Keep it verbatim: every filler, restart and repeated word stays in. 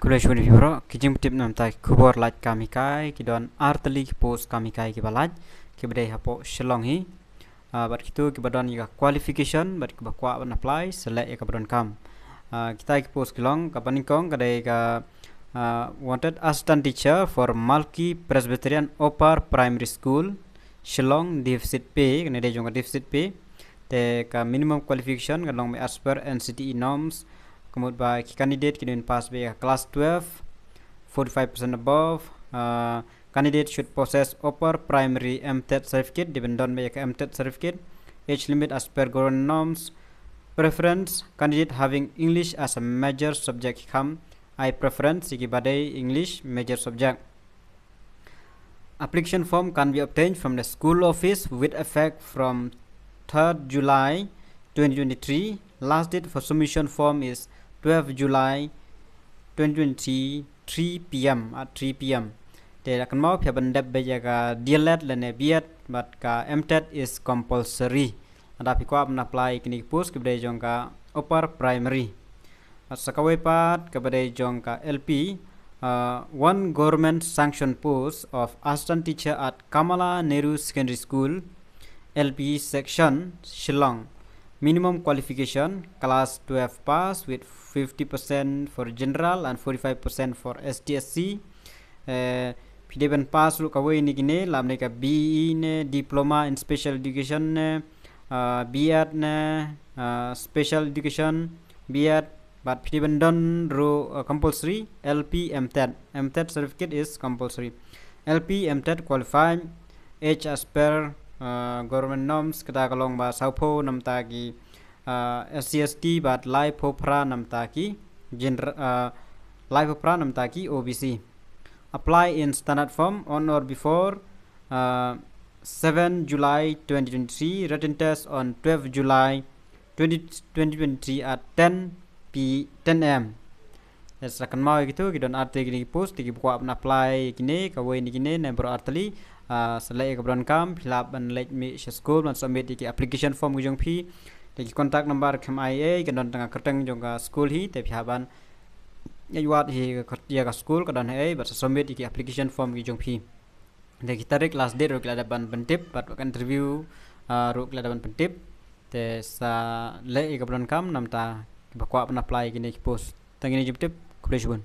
Khublei shibun ïa phi baroh. Ki jingpyntip namar ki khubor lait kam hikai, ki don artylli ki post kam hikai kiba lait, kiba dei hapoh Shillong hi. Ah, bad kito kiba don ïa ka qualification bad kiba kwah ban apply, sa leh ïa kaba donkam. Ah, kita ki post ki long, kaba nyngkong ka dei ka, ah, wanted assistant teacher for Malki Presbyterian Upper Primary School, Shillong, deficit pay, kane dei jong ka deficit pay. Te ka minimum qualification ka long beit as per N C T E norms. Ka mut ba ki candidate ki dei ban pass beit ïa ka class twelve, forty-five percent above. Ah, candidate should possess upper primary M TET certificate, dei ban don beit ïa ka M TET certificate. Age limit as per government norms. Preference, candidate having English as a major subject ki kham ai preference ïa kiba dei English major subject. Application form can be obtained from the school office with effect from third July twenty twenty-three. Last date for submission form is twelve July twenty twenty-three, three P M, at three P M. Te la kynmaw phi hap ban dep beit ïa ka D L Ed lane B Ed, bad ka M TET is compulsory. Lada phi kwah ban apply ïa kine ki post kiba dei jong ka upper primary. Bad sa kawei pat kaba dei jong ka L P, uh, one government sanction post of assistant teacher at Kamala Nehru Secondary School, L P section, Shillong. Minimum qualification, class twelve pass with fifty percent for general and forty-five percent for S T S C. Eh, phi dei ban pass ruh kawei na kine, lymne ka B E ne, diploma in special education ne, ah, B Ed ne, ah, special education, B Ed, bad phi dei ban don ruh, ah, compulsory L P M TET. M TET certificate is compulsory. L P M TET qualified, age as per, ah, government norms, kata ka long ba sawphew namar ki, ah, S C S T, bad laiphew phra namar ki gener-, ah, laiphew phra namar ki O B C. Apply in standard form on or before, uh, seven July twenty twenty-three, written test on twelve July twenty, twenty twenty-three at ten P, ten A M. Yes, sa kynmaw ïa kito, ki don artylli kine ki post, te kiba kwah ban apply ïa kine, kawei na kine, ne baroh artylli, ah, sa leh ïa kaba donkam, phi lah ban leit mih sha skul, ban submit ïa ki application form ki jong phi, te ki contact number khlem ai ei, kan don tang ha kyrteng jong ka skul hi, te phi hap ban ïa wad hi ka, ïa ka skul ka don ha ei, bad sa submit ïa ki application form ki jong phi. Te ki tarik last date ruh ki la dep ban pyntip, bad ka interview, ah, ruh ki la dep ban pyntip. Te sa leh ïa kaba donkam namar kiba kwah ban apply kine ki post. Tang kine jingpyntip, khublei shibun.